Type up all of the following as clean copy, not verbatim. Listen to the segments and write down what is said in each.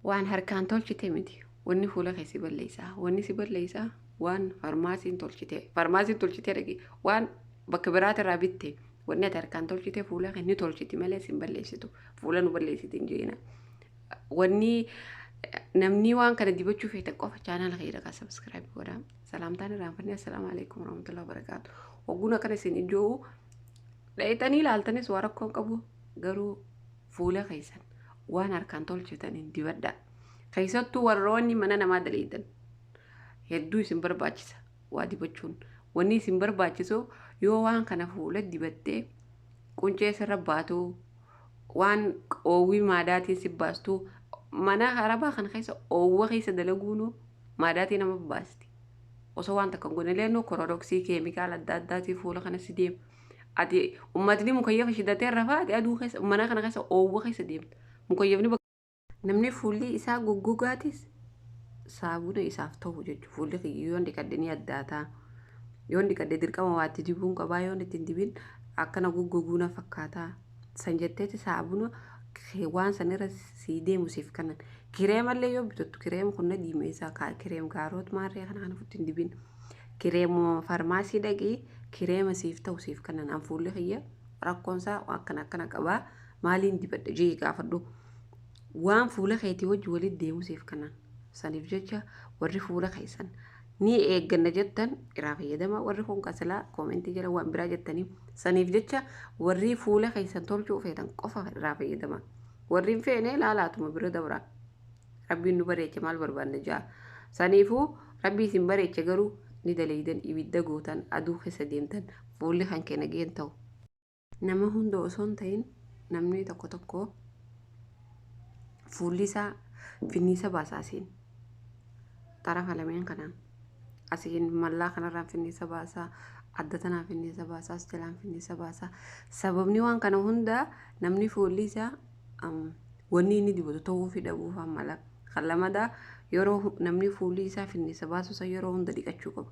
Waan harkaan tolchite miti. Wanni fuula kee si balleessaa. Wanni si balleessaa waan farmaasiin tolchite. Farmaasiin tolchite dhaqi. Waan bakka biraatirraa bitte. Wanni ati harkaan tolchite fuula kee ni tolchiti malee si hin balleessitu. Fuula nu balleessiti hin jeena. Wanni namni waan kana dibachuu feetan qofa chaanaala kee dhaqaa subscribe godhaa. Salaamtaan irraanfannee, assalaamu alaikum warahmatullahi wabarakaatu. Hogguun akkana isin ijoo'u dhayxanii ilaaltanis waa rakkoon qabu, garuu fuula keessan waan harkaan tolchitaniin dibadhaa. Keessattuu warroonni mana namaa daleeydan hedduu isin barbaachisa waa dibachuun. Wanni isin barbaachisu yoo waan kana fuula dibattee quncee sirra baatu, waan oowwii maadaatiin si baastu, mana arabaa kana keessa oowwa keessa dalaguunu maadaatii nama baasti. Osoo waan takka hin godhin illee kororoksii keemikaala adda addaatii fuula kana si deema. Ati ummatni mukayyafa shidatee rafaa, ati aduu keessa mana kana keessa oowwa keessa deemta. Mukayyafni namni fuulli isaa goggogaatis saabuna isaaf ta'u jechuudha. Fuulli kiyya yoon dhiqadhe ni addaataa. Yoon dhiqadhe dirqama waa itti dibuun qabaa, yoon itti hin dibin akkana goggoguu na fakkaataa. San jetteeti saabuna waan san irra sii deemu siif kennan. Kireemallee yoo bitattu, kireema kun na diimeessaa, kireem kaaroot maarree kana kana futti hin dibin. Kireemuma farmaasii dhaqii kireema siif ta'u siif kennan. An fuulli kiyya rakkoonsaa akkana akkana qabaa, maaliin dibadha jee gaafadhu. Waan fuula keetii wajji walitti deemu siif kennan. Saniif jecha warri fuula keessan ni eegganna jettan irraa fayyadama. Warri kun qasilaa koomentii jala waan biraa jettanii, saniif jecha warri fuula keessan tolchuu feetan qofa irraa fayyadama. Warri hin feene laalaatuma bira dabra. Rabbiin nu bareeche, maal barbaanna jaa. Saniifuu rabbii isin bareeche, garuu ni daleeydan, ibidda gootan, aduu keessa deemtan, fuulli kan kee nageen ta'u. Nama hunda osoo hin ta'in namni tokko tokko fuulli isaa finniisa baasa. Asiin xarafa lameen kanaan, asiin mallaa kanarraan finniisa baasaa, adda tanaan finniisa baasaa, as jalaan finniisa baasaa. Sababni waan kana hundaa namni fuulli isaa wanni inni dibatu ta'uu fi dhabuufaan mala. Kan lamadaa, yeroo namni fuulli isaa finniisa baasu san yeroo hunda dhiqachuu qaba.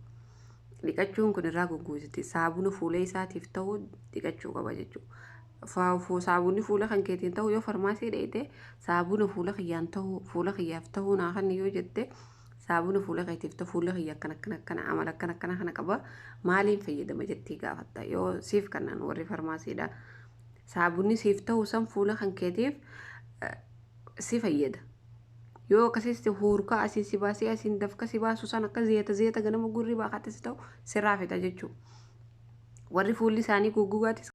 Dhiqachuun kun irraa goggogsiti. Saabuna fuula isaatiif ta'u dhiqachuu qaba jechuudha. Saabunni fuula kan keetiin ta'u yoo farmaasii dheeyte, saabuna fuula kiyyaan ta'u, fuula kiyyaaf ta'uu naa kan yoo jette, saabuna fuula keetiif ta'u, fuula kiyya akkana akkana akkana, amala akkana akkana kana qaba, maaliin fayyadama jettee gaafatta. Yoo siif kannan warri farmaasiidha, saabunni siif ta'u san fuula kan keetiif si fayyada. Yoo akkasitti huurkaa asiin si baasee asiin dafka si baasu san akka zeeta zeeta ganama gurri baaqaatti si ta'u sirraa fixa jechuudha. Warri fuulli isaanii goggogaatis